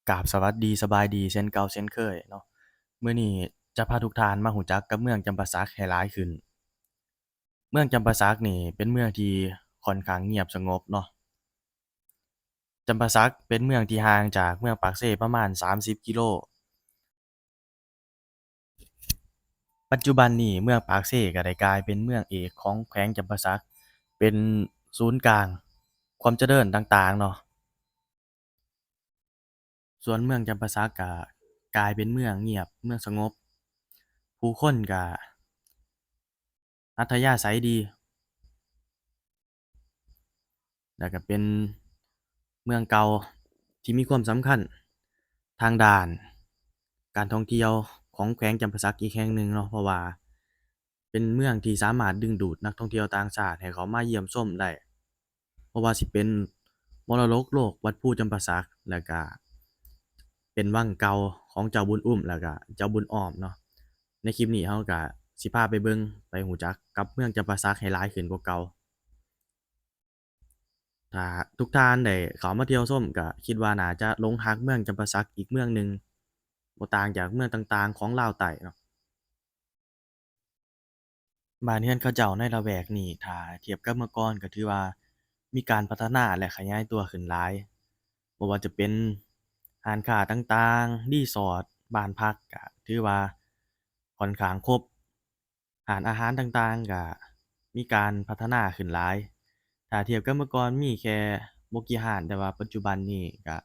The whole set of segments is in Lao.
ກາບສະຫວັດດີສະບາຍດີເຊັ່ນເກົ່າເຊັ່ນເຄີຍເນາະ. ມື້ນີ້ຈະພາທຸກທ່ານມາຮູ້ຈັກກັບເມືອງຈຳປາສັກໃຫ້ຫຼາຍຂຶ້ນ. ເມືອງຈຳປາສັກນີ້ເປັນເມືອງທີ່ຂ້ອນຂ້າງງຽບສະຫງົບເນາະ. ຈຳປາສັກເປັນເມືອງທີ່ຫ່າງຈາກເມືອງປາກເຊປະມານສາມສິບກິໂລ. ປັດຈຸບັນນີ້ເມືອງປາກເຊກໍໄດ້ກາຍເປັນເມືອງເອກຂອງແຂວງຈຳປາສັກ, ເປັນສູນກາງຄວາມຈະເລີນຕ່າງໆເນາະ. ສ່ວນເມືອງຈຳປາສັກກໍກາຍເປັນເມືອງງຽບ, ເມືອງສະຫງົບ, ຜູ້ຄົນກໍອັດທະຍາໄສດີ. ແລ້ວກໍເປັນເມືອງເກົ່າທີ່ມີຄວາມສຳຄັນທາງດ້ານການທ່ອງທ່ຽວຂອງແຂວງຈຳປາສັກອີກແຫ່ງໜຶ່ງເນາະ, ເພາະວ່າເປັນເມືອງທີ່ສາມາດດຶງດູດນັກທ່ອງທ່ຽວຕ່າງຊາດໃຫ້ເຂົ້າມາຢ້ຽມຊົມໄດ້, ບໍ່ວ່າຊິເປັນມໍລະດົກໂລກວັດພູຈຳປາສັກ, ແລ້ວກະເປັນວັງເກົ່າຂອງເຈົ້າບຸນອຸ້ມ ແລ້ວກະເຈົ້າບຸນອ້ອມເນາະ. ໃນຄລິບນີ້ເຮົາກະຊິພາໄປເບິ່ງ ໄປຮູ້ຈັກກັບເມືອງຈຳປາສັກໃຫ້ຫຼາຍຂຶ້ນກວ່າເກົ່າ. ຖ້າທຸກທ່ານໄດ້ເຂົ້າມາທ່ຽວຊົມ ກະຄິດວ່າໜ້າຈະຫຼົງຮັກເມືອງຈຳປາສັກອີກເມືອງໜຶ່ງ, ບໍ່ຕ່າງຈາກເມືອງຕ່າງໆຂອງລາວໃຕ້ເນາະ. ບ້ານເຮືອນເຂົາເຈົ້າໃນລະແວກນີ້ ຖ້າທຽບກັບເມື່ອກ່ອນ ກະຖືວ່າມີການພັດທະນາ ແລະ ຂະຫຍາຍຕົວຂຶ້ນຫຼາຍ, ບໍ່ວ່າຈະເປັນຮ້ານຄ້າຕ່າງໆ, ຣີສອດ, ບ້ານພັກ ກະຖືວ່າຂ້ອນຂ້າງຄົບ. ຮ້ານອາຫານຕ່າງໆກະມີການພັດທະນາຂຶ້ນຫຼາຍ. ຖ້າທຽບກັບເມື່ອກ່ອນມີແຄ່ບໍ່ກີ່ຮ້ານ, ແຕ່ວ່າປັດຈຸບັນນີ້ກະ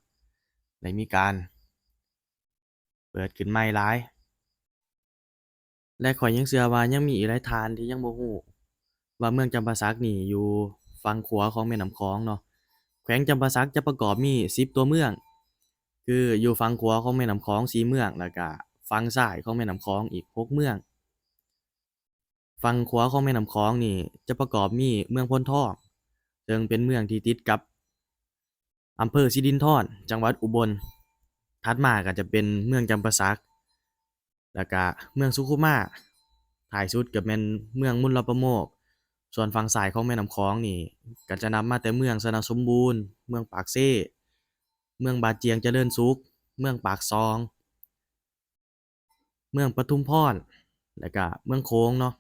ໄດ້ມີການເປີດຂຶ້ນໃໝ່ຫຼາຍ. ແລະ ຂ້ອຍຍັງເຊື່ອວ່າຍັງມີອີກຫຼາຍທ່ານທີ່ຍັງບໍ່ຮູ້ວ່າເມືອງຈຳປາສັກນີ້ຢູ່ຝັ່ງຂວາຂອງແມ່ນ້ຳຂອງເນາະ. ແຂວງຈຳປາສັກຈະປະກອບມີສິບຕົວເມືອງ, ຄືຢູ່ຝັ່ງຂວາຂອງແມ່ນ້ຳຂອງສີ່ເມືອງ, ແລ້ວກະຝັ່ງຊ້າຍຂອງແມ່ນ້ຳຂອງອີກຫົກເມືອງ. ຝັ່ງຂວາຂອງແມ່ນ້ຳຂອງນີ້ຈະປະກອບມີເມືອງໂພນທອງ, ເຊິ່ງເປັນເມືອງທີ່ຕິດກັບອຳເພີສິລິນທອນ ຈັງຫວັດອຸບົນ. ຖັດມາກໍຈະເປັນເມືອງຈຳປາສັກ ແລ້ວກະເມືອງສຸຂຸມາ, ທ້າຍສຸດກໍແມ່ນເມືອງມຸນລະປະໂມກ. ສ່ວນຝັ່ງຊ້າຍຂອງແມ່ນ້ຳຂອງນີ້ ກໍຈະນັບມາແຕ່ເມືອງຊະນະສົມບູນ, ເມືອງປາກເຊ, ເມືອງບາຈຽງຈະເລີນສຸກ, ເມືອງປາກຊ່ອງ, ເມືອງປະທຸມພອນ ແລ້ວກະເມືອງໂຂງເນາະ.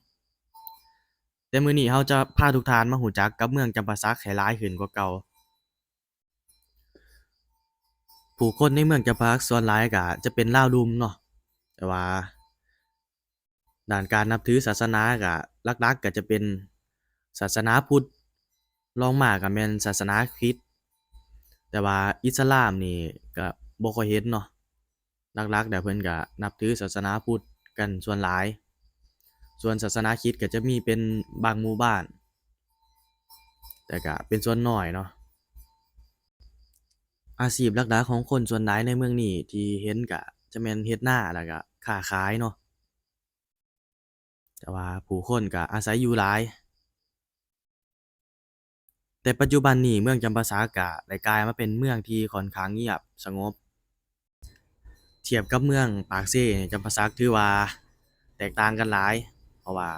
ແຕ່ມື້ນີ້ເຮົາຈະພາທຸກທ່ານມາຮູ້ຈັກກັບເມືອງຈຳປາສັກໃຫ້ຫຼາຍຂຶ້ນກວ່າເກົ່າ. ຜູ້ຄົນໃນເມືອງຈຳປາສັກສ່ວນຫຼາຍກະຈະເປັນລາວລຸ່ມເນາະ, ແຕ່ວ່າດ້ານການນັບຖືສາສະໜາກະຫຼັກໆກະຈະເປັນສາສະໜາພຸດ, ລອງມາກະແມ່ນສາສະໜາຄຣິດ, ແຕ່ວ່າອິດສະລາມນີ້ກະບໍ່ຄ່ອຍເຫັນເນາະ. ຫຼັກໆແລ້ວເພິ່ນກະນັບຖືສາສະໜາພຸດກັນສ່ວນຫຼາຍ, ສ່ວນສາສະໜາຄຣິດກະຈະມີເປັນບາງໝູ່ບ້ານ ແຕ່ກະເປັນສ່ວນໜ້ອຍເນາະ. ອາຊີບຫຼັກໆຂອງຄົນສ່ວນຫຼາຍໃນເມືອງນີ້ທີ່ເຫັນກະຈະແມ່ນເຮັດນາ ແລ້ວກະຄ້າຂາຍເນາະ, ແຕ່ວ່າຜູ້ຄົນກະອາໄສຢູ່ຫຼາຍ. ແຕ່ປັດຈຸບັນນີ້ເມືອງຈຳປາສັກກະໄດ້ກາຍມາເປັນເມືອງທີ່ຂ້ອນຂ້າງງຽບສະຫງົບ. ທຽບກັບເມືອງປາກເຊນີ້ ຈຳປາສັກຖືວ່າແຕກຕ່າງກັນຫຼາຍ, ເພາະວ່າ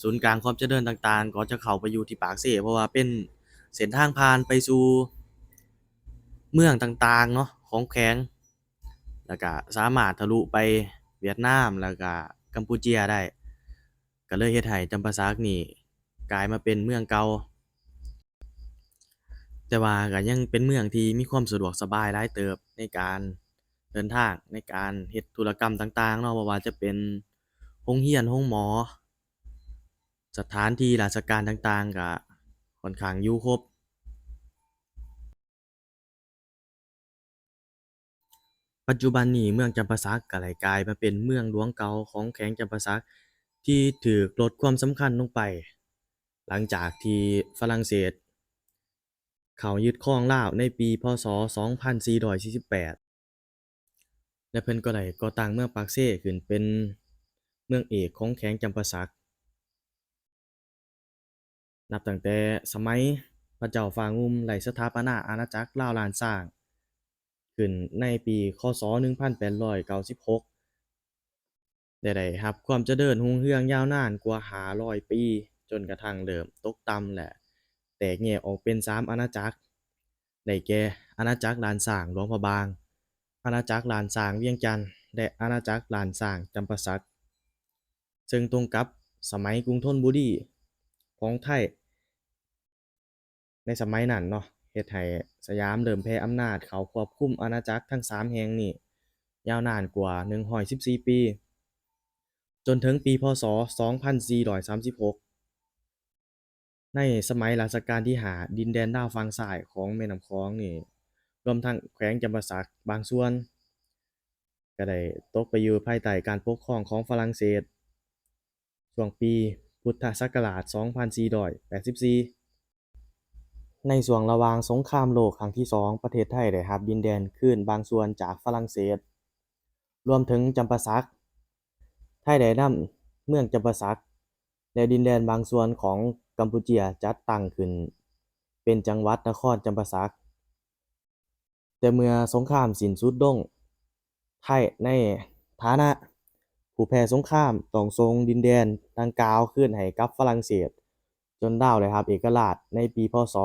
ສູນກາງຄວາມຈະເລີນຕ່າງໆກໍຈະເຂົ້າໄປຢູ່ທີ່ປາກເຊ, ເພາະວ່າເປັນເສັ້ນທາງຜ່ານໄປສູ່ເມືອງຕ່າງໆເນາະ ຂອງແຂວງ. ແລ້ວກະສາມາດທະລຸໄປຫວຽດນາມ ແລ້ວກະກຳປູເຈຍໄດ້, ກະເລີຍເຮັດໃຫ້ຈຳປາສັກນີ້ກາຍມາເປັນເມືອງເກົ່າ. ແຕ່ວ່າກະຍັງເປັນເມືອງທີ່ມີຄວາມສະດວກສະບາຍຫຼາຍເຕີບໃນການເດີນທາງ, ໃນການເຮັດທຸລະກຳຕ່າງໆເນາະ, ບໍ່ວ່າຈະເປັນໂຮງຮຽນ, ໂຮງໝໍ, ສະຖານທີ່ລາຊະການຕ່າງໆ ກະຂ້ອນຂ້າງຢູ່ຄົບ. ປັດຈຸບັນນີ້ເມືອງຈຳປາສັກກໍໄດ້ກາຍມາເປັນເມືອງຫຼວງເກົ່າຂອງແຂວງຈຳປາສັກ ທີ່ຖືກລົດຄວາມສຳຄັນລົງໄປ ຫຼັງຈາກທີ່ຝຣັ່ງເສດເຂົ້າຍຶດຄອງລາວໃນປີ ພ.ສ. ສອງພັນສີ່ຮ້ອຍສີ່ສິບແປດ ແລະ ເພິ່ນກໍໄດ້ກໍ່ຕັ້ງເມືອງປາກເຊຂຶ້ນເປັນເມືອງເອກຂອງແຂວງຈຳປາສັກ. ນັບຕັ້ງແຕ່ສະໄໝພະເຈົ້າຟ້າງຸ່ມໄດ້ສະຖາປະນາອານາຈັກລາວລ້ານຊ້າງຂຶ້ນໃນປີ ຄ.ສ. ໜຶ່ງພັນແປດຮ້ອຍເກົ້າສິບຫົກ ແລະ ໄດ້ຮັບຄວາມຈະເລີນຮຸ່ງເຮືອງຍາວນານກວ່າຫ້າຮ້ອຍປີ ຈົນກະທັ້ງເລີ່ມຕົກຕ່ຳ ແລະ ແຕກແຍກອອກເປັນສາມອານາຈັກ ໄດ້ແກ່ ອານາຈັກລ້ານຊ້າງ ຫຼວງພະບາງ, ອານາຈັກລ້ານຊ້າງວຽງຈັນ ແລະ ອານາຈັກລ້ານຊ້າງຈຳປາສັກ, ເຊິ່ງຕົງກັບສະໄໝກຸງທນບູລີຂອງໄທໃນສະໄໝນັ້ນເນາະ, ເຮັດໃຫ້ສະຫຍາມເລີ່ມແຜ່ອຳນາດເຂົ້າຄວບຄຸມອານາຈັກທັງສາມແຫ່ງນີ້ ຍາວນານກວ່າໜຶ່ງຮ້ອຍສິບສີ່ປີ ຈົນເຖິງປີ ພ.ສ. ສອງພັນສີ່ຮ້ອຍສາມສິບຫົກ. ໃນສະໄໝລາຊະການທີຫ້າ ດິນແດນລາວຝັ່ງຊ້າຍຂອງແມ່ນ້ຳຂອງນີ້ ລວມທັງແຂວງຈຳປາສັກບາງສ່ວນ ກໍໄດ້ຕົກໄປຢູ່ພາຍໃຕ້ການປົກຄອງຂອງຝຣັ່ງເສດ ຊ່ວງປີພຸດທະສັກກະລາດສອງພັນສີ່ຮ້ອຍແປດສິບສີ່. ໃນຊ່ວງລະຫວ່າງສົງຄາມໂລກຄັ້ງທີສອງ ປະເທດໄທໄດ້ຮັບດິນແດນຄືນບາງສ່ວນຈາກຝຣັ່ງເສດ ລວມເຖິງຈຳປາສັກ. ໄທໄດ້ນຳເມືອງຈຳປາສັກ ແລະ ດິນແດນບາງສ່ວນຂອງກຳປູເຈຍຈັດຕັ້ງຂຶ້ນເປັນຈັງຫວັດນະຄອນຈຳປາສັກ. ແຕ່ເມື່ອສົງຄາມສິ້ນສຸດລົງ, ໄທໃນຖານະຜູ້ແພ້ສົງຄາມຕ້ອງສົ່ງດິນແດນດັ່ງກ່າວຄືນໃຫ້ກັບຝຣັ່ງເສດ ຈົນລາວໄດ້ຮັບເອກະລາດໃນປີ ພ.ສ.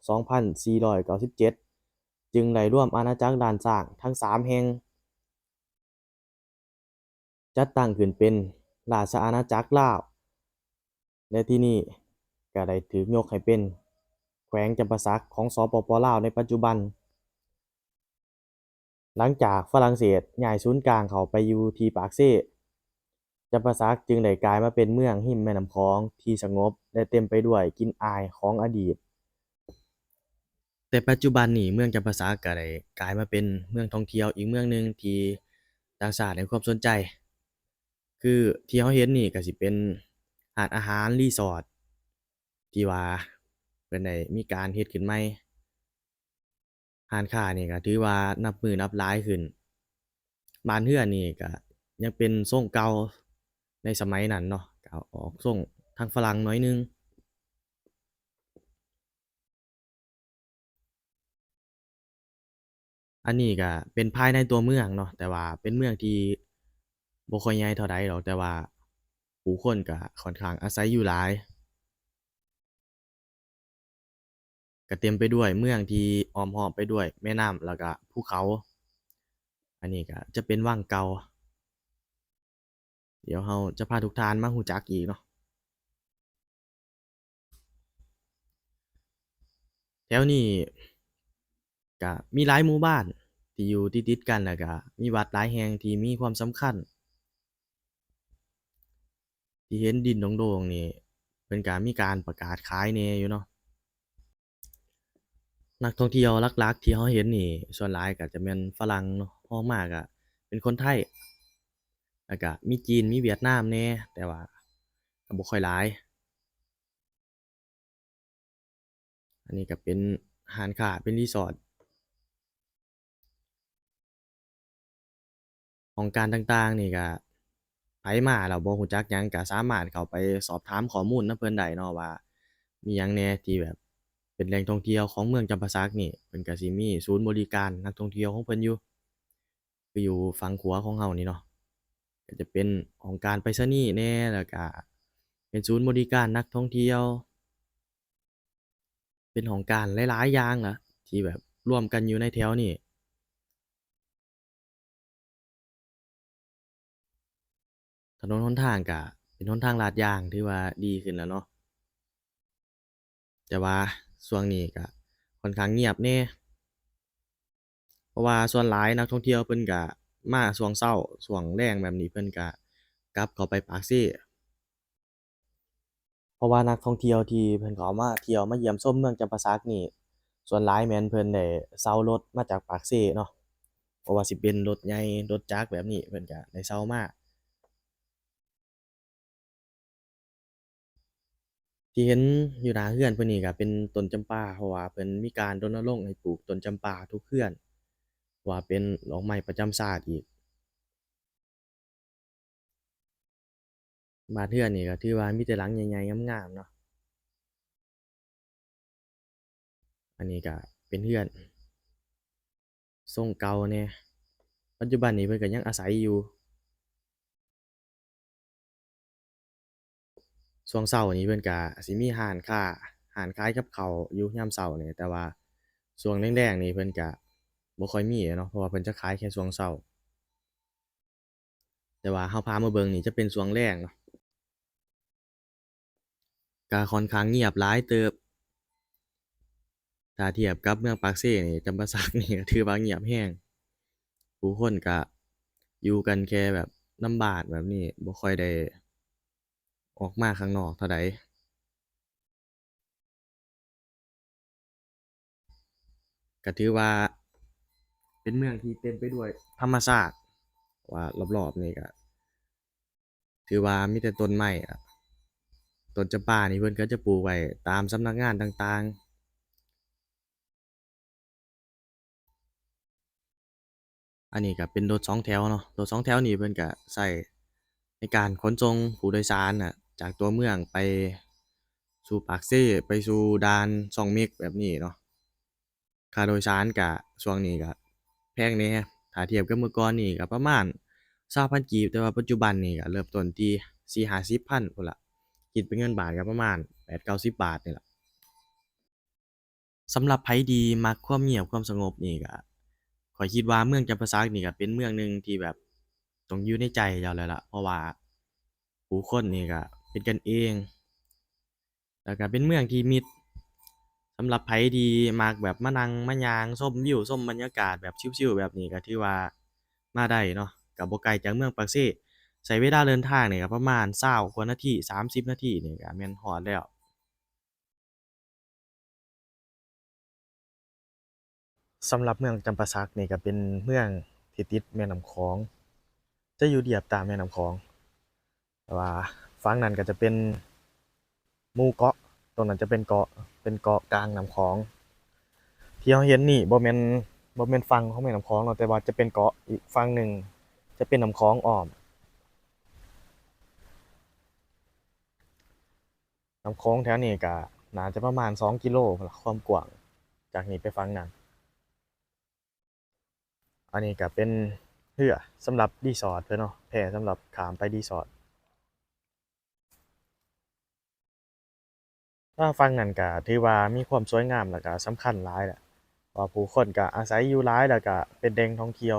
ສອງພັນສີ່ຮ້ອຍເກົ້າສິບເຈັດ ຈຶ່ງໄດ້ລວມອານາຈັກລ້ານຊ້າງທັງສາມແຫ່ງ ຈັດຕັ້ງຂຶ້ນເປັນລາຊະອານາຈັກລາວ ແລະ ທີ່ນີ້ກໍໄດ້ຖືກຍົກໃຫ້ເປັນແຂວງຈຳປາສັກຂອງ ສປປ ລາວ ໃນປັດຈຸບັນ. ຫຼັງຈາກຝຣັ່ງເສດຍ້າຍສູນກາງເຂົ້າໄປຢູ່ທີ່ປາກເຊ, ຈຳປາສັກຈຶ່ງໄດ້ກາຍມາເປັນເມືອງຮິມແມ່ນ້ຳຂອງທີ່ສະຫງົບ ແລະ ເຕັມໄປດ້ວຍກິ່ນອາຍຂອງອະດີດ. ແຕ່ປັດຈຸບັນນີ້ເມືອງຈຳປາສັກກໍໄດ້ກາຍມາເປັນເມືອງທ່ອງທ່ຽວອີກເມືອງໜຶ່ງທີ່ຕ່າງຊາດໃຫ້ຄວາມສົນໃຈ. ຄືທີ່ເຮົາເຫັນນີ້ກໍຊິເປັນຮ້ານອາຫານ ຣີສອດ ທີ່ວ່າເພິ່ນໄດ້ມີການເຮັດຂຶ້ນໃໝ່. ຮ້ານຄ້ານີ້ກໍຖືວ່ານັບມື້ນັບຫຼາຍຂຶ້ນ. ບ້ານເຮືອນນີ້ກໍຍັງເປັນຊົງເກົ່າໃນສະໄໝນັ້ນເນາະ, ກໍອອກຊົງທາງຝຣັ່ງໜ້ອຍໜຶ່ງ. ອັນນີ້ກໍເປັນພາຍໃນຕົວເມືອງເນາະ, ແຕ່ວ່າເປັນເມືອງທີ່ບໍ່ຄ່ອຍໃຫຍ່ເທົ່າໃດດອກ, ແຕ່ວ່າຜູ້ຄົນກໍຂ້ອນຂ້າງອາໄສຢູ່ຫຼາຍ. ກະເຕັມໄປດ້ວຍເມືອງທີ່ອ້ອມຮອບໄປດ້ວຍແມ່ນ້ຳ ແລ້ວກະພູເຂົາ. ອັນນີ້ກະຈະເປັນວັງເກົ່າ. ດຽວເຮົາຈະພາທຸກທ່ານມາຮູ້ຈັກອີກເນາະ. ແຖວນີ້ກະມີຫຼາຍໝູ່ບ້ານທີ່ຢູ່ຕິດໆກັນ, ແລ້ວກະມີວັດຫຼາຍແຫ່ງທີ່ມີຄວາມສຳຄັນ. ທີ່ເຫັນດິນໂດງໆນີ້ ເພິ່ນກະມີການປະກາດຂາຍແດ່ຢູ່ເນາະ. ນັກທ່ອງທ່ຽວຫຼັກໆທີ່ເຮົາເຫັນນີ້ ສ່ວນຫຼາຍກະຈະແມ່ນຝຣັ່ງເນາະ, ຮອງມາກະເປັນຄົນໄທ, ແລ້ວກະມີຈີນ ມີຫວຽດນາມແດ່, ແຕ່ວ່າກະບໍ່ຄ່ອຍຫຼາຍ. ອັນນີ້ກະເປັນຮ້ານຄ້າ ເປັນຣີສອດ. ຫ້ອງການຕ່າງໆນີ້ກະ ໃຜມາແລ້ວບໍ່ຮູ້ຈັກຫຍັງ ກະສາມາດເຂົ້າໄປສອບຖາມຂໍ້ມູນນຳເພິ່ນໄດ້ເນາະ ວ່າມີຫຍັງແດ່ທີ່ແບບເປັນແຫຼ່ງທ່ອງທ່ຽວຂອງເມືອງຈຳປາສັກນີ້. ເພິ່ນກະຊິມີສູນບໍລິການນັກທ່ອງທ່ຽວຂອງເພິ່ນຢູ່. ຄືຢູ່ຝັ່ງຂວາຂອງເຮົານີ້ເນາະ, ກໍຈະເປັນຫ້ອງການໄປສະນີແດ່, ແລ້ວກະເປັນສູນບໍລິການນັກທ່ອງທ່ຽວ, ເປັນຫ້ອງການຫຼາຍໆຢ່າງລະ ທີ່ແບບລວມກັນຢູ່ໃນແຖວນີ້. ຖະໜົນຫົນທາງກະເປັນຫົນທາງລາດຢາງ ຖືວ່າດີຂຶ້ນແລ້ວເນາະ, ແຕ່ວ່າຊ່ວງນີ້ກະຂ້ອນຂ້າງງຽບແດ່ ເພາະວ່າສ່ວນຫຼາຍນັກທ່ອງທ່ຽວເພິ່ນກະມາຊ່ວງເຊົ້າ, ຊ່ວງແລງແບບນີ້ເພິ່ນກະກັບເຂົ້າໄປປາກເຊ. ເພາະວ່ານັກທ່ອງທ່ຽວທີ່ເພິ່ນເຂົ້າມາທ່ຽວມາຢ້ຽມຊົມເມືອງຈຳປາສັກນີ້ ສ່ວນຫຼາຍແມ່ນເພິ່ນໄດ້ເຊົ່າລົດມາຈາກປາກເຊເນາະ, ບໍ່ວ່າຊິເປັນລົດໃຫຍ່ ລົດຈັກແບບນີ້ ເພິ່ນກະໄດ້ເຊົ່າມາ. ທີ່ເຫັນຢູ່ໜ້າເຮືອນເພິ່ນນີ້ກະເປັນຕົ້ນຈຳປາ, ເພາະວ່າເພິ່ນມີການລົນນະລົງໃຫ້ປູກຕົ້ນຈຳປາທຸກເຮືອນ, ເພາະວ່າເປັນດອກໄມ້ປະຈຳຊາດອີກ. ບ້ານເຮືອນນີ້ກໍຖືວ່າມີແຕ່ຫຼັງໃຫຍ່ໆງາມໆເນາະ. ອັນນີ້ກໍເປັນເຮືອນຊົງເກົ່າແດ່, ປັດຈຸບັນນີ້ເພິ່ນກໍຍັງອາໄສຢູ່. ຊ່ວງເຊົ້ານີ້ເພິ່ນກະຊິມີຮ້ານຄ້າ, ຮ້ານຂາຍກັບເຂົ້າຢູ່ຍາມເຊົ້ານີ້, ແຕ່ວ່າຊ່ວງແລງໆນີ້ເພິ່ນກະ ບໍ່ຄ່ອຍມີເນາະ ເພາະວ່າເພິ່ນຈະຂາຍແຄ່ຊ່ວງເຊົ້າ. ແຕ່ວ່າເຮົາພາມາເບິ່ງນີ້ຈະເປັນຊ່ວງແລງເນາະ ກະຂ້ອນຂ້າງງຽບຫຼາຍເຕີບ. ຖ້າທຽບກັບເມືອງປາກເຊນີ້ ຈຳປາສັກນີ້ກະຖືວ່າງຽບແຮງ. ຜູ້ຄົນກະຢູ່ກັນແຄ່ແບບນຳບ້ານແບບນີ້ ບໍ່ຄ່ອຍໄດ້ອອກມາຂ້າງນອກເທົ່າໃດ. ກະຖືວ່າເປັນເມືອງທີ່ເຕັມໄປດ້ວຍທຳມະຊາດ ເພາະວ່າລອບໆນີ້ກະຖືວ່າມີແຕ່ຕົ້ນໄມ້ລະ ຕົ້ນຈຳປານີ້ເພິ່ນກະຈະປູກໄວ້ຕາມສຳນັກງານຕ່າງໆ. ອັນນີ້ກະເປັນລົດສອງແຖວເນາະ ລົດສອງແຖວນີ້ເພິ່ນກະໃຊ້ໃນການຂົນສົ່ງຜູ້ໂດຍສານນະ ຈາກຕົວເມືອງໄປສູ່ປາກເຊ ໄປສູ່ດ່ານຊ່ອງເມັກແບບນີ້ເນາະ. ຄ່າໂດຍສານກະຊ່ວງນີ້ກະແພງແດ່ ຖ້າທຽບກັບເມື່ອກ່ອນນີ້ກະປະມານຊາວພັນກີບ ແຕ່ວ່າປັດຈຸບັນນີ້ກະເລີ່ມຕົ້ນທີ່ສີ່ຫ້າສິບພັນພຸ້ນລະ ຄິດເປັນເງິນບາດກະປະມານແປດເກົ້າສິບບາດນີ້ລະ. ສຳລັບໃຜທີ່ມັກຄວາມງຽບຄວາມສະຫງົບນີ້ກະ ຂ້ອຍຄິດວ່າເມືອງຈຳປາສັກນີ້ກະເປັນເມືອງໜຶ່ງທີ່ແບບຕ້ອງຢູ່ໃນໃຈເຈົ້າແລ້ວລະ ເພາະວ່າຜູ້ຄົນນີ້ກະເປັນກັນເອງ ແລ້ວກະເປັນເມືອງທີ່ມິດ. ສຳລັບໃຜທີ່ມັກແບບມານັ່ງມາຍ່າງຊົມວິວຊົມບັນຍາກາດແບບຊິວໆແບບນີ້ກະຖືວ່າມາໄດ້ເນາະ ກະບໍ່ໄກຈາກເມືອງປາກເຊ ໃຊ້ເວລາເດີນທາງນີ້ກະປະມານຊາວກວ່ານາທີ ສາມສິບນາທີນີ້ກະແມ່ນຮອດແລ້ວ. ສຳລັບເມືອງຈຳປາສັກນີ້ກະເປັນເມືອງທີ່ຕິດແມ່ນ້ຳຂອງ ຈະຢູ່ລຽບຕາມແມ່ນ້ຳຂອງ ແຕ່ວ່າຝັ່ງນັ້ນກະຈະເປັນໝູ່ເກາະ ຕົງນັ້ນຈະເປັນເກາະ ເປັນເກາະກາງນ້ຳຂອງ. ທີ່ເຮົາເຫັນນີ້ບໍ່ແມ່ນ ບໍ່ແມ່ນຝັ່ງຂອງແມ່ນ້ຳຂອງເນາະ ແຕ່ວ່າຈະເປັນເກາະ ອີກຝັ່ງໜຶ່ງຈະເປັນນ້ຳຂອງອ້ອມ. ນ້ຳຂອງແຖວນີ້ກະໜ້າຈະປະມານສອງກິໂລພຸ້ນລະ ຄວາມກວ້າງ ຈາກນີ້ໄປຝັ່ງນັ້ນ. ອັນນີ້ກະເປັນເຮືອສຳລັບຣີສອດເພິ່ນເນາະ ແພສຳລັບຂ້າມໄປຣີສອດ. ລະຝັ່ງນັ້ນກະຖືວ່າມີຄວາມສວຍງາມ ແລ້ວກະສຳຄັນຫຼາຍແຫຼະ ເພາະວ່າຜູ້ຄົນກະອາໄສຢູ່ຫຼາຍ ແລ້ວກະເປັນແຫຼ່ງທ່ອງທ່ຽວ.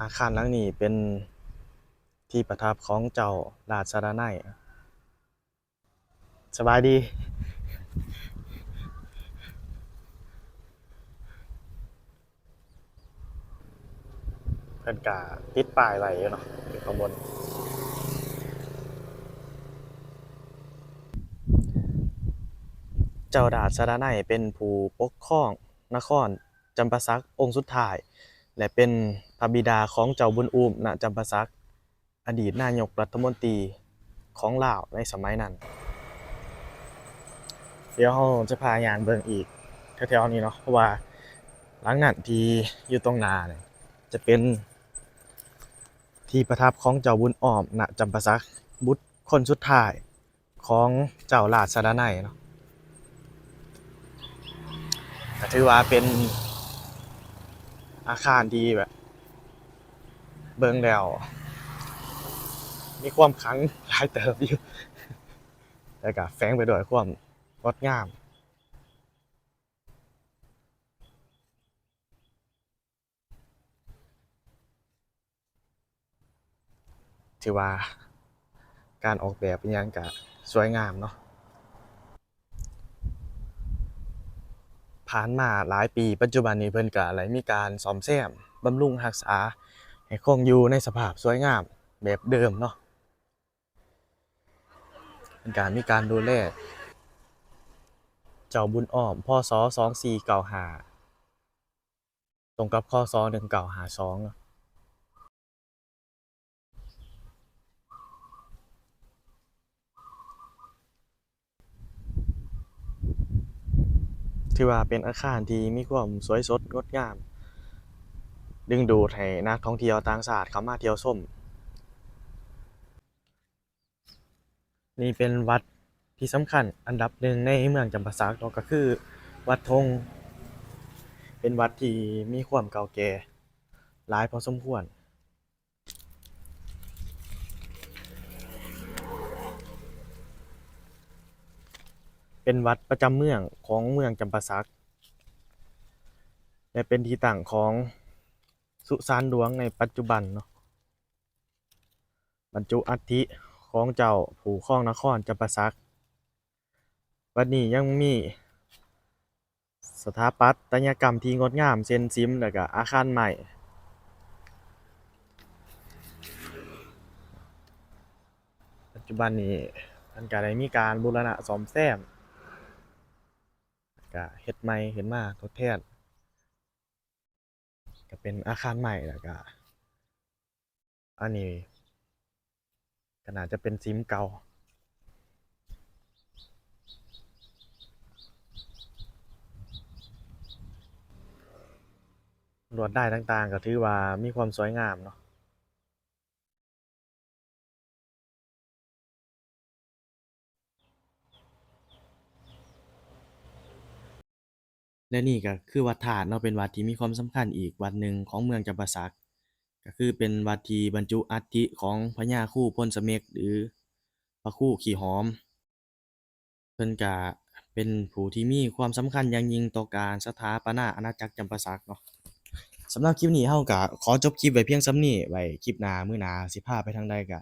ອາຄານຫຼັງນີ້ເປັນທີ່ປະທັບຂອງເຈົ້າລາດສະດາໄນ. ສະບາຍດີ. ເພິ່ນກະຕິດປ້າຍໄວ້ຢູ່ເນາະ ຢູ່ຂ້າງບົນ. ເຈົ້າລາດສະດາໄນເປັນຜູ້ປົກຄອງນະຄອນຈຳປາສັກອົງສຸດທ້າຍ ແລະ ເປັນພະບິດາຂອງເຈົ້າບຸນອູມ ນະ ຈຳປາສັກ ອະດີດນາຍົກລັດຖະມົນຕີຂອງລາວໃນສະໄໝນັ້ນ. ດຽວເຮົາຈະພາຍ່າງເບິ່ງອີກແຖວໆນີ້ເນາະ ເພາະວ່າຫຼັງນັ້ນທີ່ຢູ່ຕົງໜ້ານີ້ ຈະເປັນທີ່ປະທັບຂອງເຈົ້າບຸນອ້ອມ ນະ ຈຳປາສັກ ບຸດຄົນສຸດທ້າຍ ຂອງເຈົ້າລາດສະດາໄນເນາະ ກະຖືວ່າເປັນອາຄານທີ່ແບບເບິ່ງແລ້ວມີຄວາມຂລັງຫຼາຍເຕີບຢູ່ ແລ້ວກະແຝງໄປດ້ວຍຄວາມງົດງາມ. ຖືວ່າການອອກແບບອີ່ຫຍັງກະສວຍງາມເນາະ. ຜ່ານມາຫຼາຍປີ ປັດຈຸບັນນີ້ເພິ່ນກະໄດ້ມີການສ້ອມແຊມ ບຳລຸງຮັກສາໃຫ້ຄົງຢູ່ໃນສະພາບສວຍງາມແບບເດີມເນາະ. ເພິ່ນກະມີການດູແລເຈົ້າບຸນອ້ອມ ພ.ສ. ສອງສີ່ເກົ້າຫ້າ ຕົງກັບ ຄ.ສ. ໜຶ່ງເກົ້າຫ້າສອງ ຖືວ່າເປັນອາຄານທີ່ມີຄວາມສວຍສົດງົດງາມ ດຶງດູດໃຫ້ນັກທ່ອງທ່ຽວຕ່າງຊາດເຂົ້າມາທ່ຽວຊົມ. ນີ້ເປັນວັດທີ່ສຳຄັນອັນດັບໜຶ່ງໃນເມືອງຈຳປາສັກເນາະ ກໍຄືວັດທົ່ງ ເປັນວັດທີ່ມີຄວາມເກົ່າແກ່ຫຼາຍພໍສົມຄວນ. ປັນວັດປະຈຳເມືອງຂອງເມືອງຈຳປາສັກ ແລະ ເປັນທີ່ຕັ້ງຂອງສຸສານຫຼວງໃນປັດຈຸບັນເນາະ, ບັນຈຸອັດຖິຂອງເຈົ້າຜູ້ຄອງນະຄອນຈຳປາສັກ. ວັດນີ້ຍັງມີ ສະຖາປັດຕະຍະກຳທີ່ງົດງາມ ເຊັ່ນ ສິມ ແລ້ວກະອາຄານໄມ້. ປັດຈຸບັນນີ້ເພິ່ນກະໄດ້ມີການບູລະນະສ້ອມແຊມ ກະເຮັດໃໝ່ຂຶ້ນມາທົດແທນ. ກະເປັນອາຄານໄມ້ ແລ້ວກະອັນນີ້ກະໜ້າຈະເປັນສິມເກົ່າ. ລວດລາຍຕ່າງໆ ກະຖືວ່າມີຄວາມສວຍງາມເນາະ. ແລະ ນີ້ກະຄືວັດທາດເນາະ, ເປັນວັດທີ່ມີຄວາມສຳຄັນອີກວັດໜຶ່ງຂອງເມືອງຈຳປາສັກ, ກະຄືເປັນວັດທີ່ບັນຈຸອັດຖິຂອງພະຍາຄູພົນສະເມັກ ຫຼື ພະຄູຂີ້ຫອມ. ເພິ່ນກະເປັນຜູ້ທີ່ມີຄວາມສຳຄັນຢ່າງຍິ່ງຕໍ່ການສະຖາປະນາອານາຈັກຈຳປາສັກເນາະ. ສຳລັບຄລິບນີ້ເຮົາກະຂໍຈົບຄລິບໄວ້ພຽງສ່ຳນີ້, ໄວ້ຄລິບໜ້າ ມື້ໜ້າຊິພາໄປທາງໃດກະ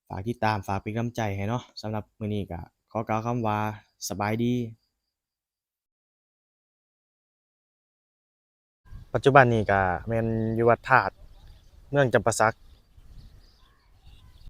ຝາກຕິດຕາມ, ຝາກເປັນກຳລັງໃຈໃຫ້ເນາະ. ສຳລັບມື້ນີ້ກະຂໍກ່າວຄຳວ່າສະບາຍດີ. ປັດຈຸບັນນີ້ກະແມ່ນຢູ່ວັດທາດເມືອງຈຳປາສັກ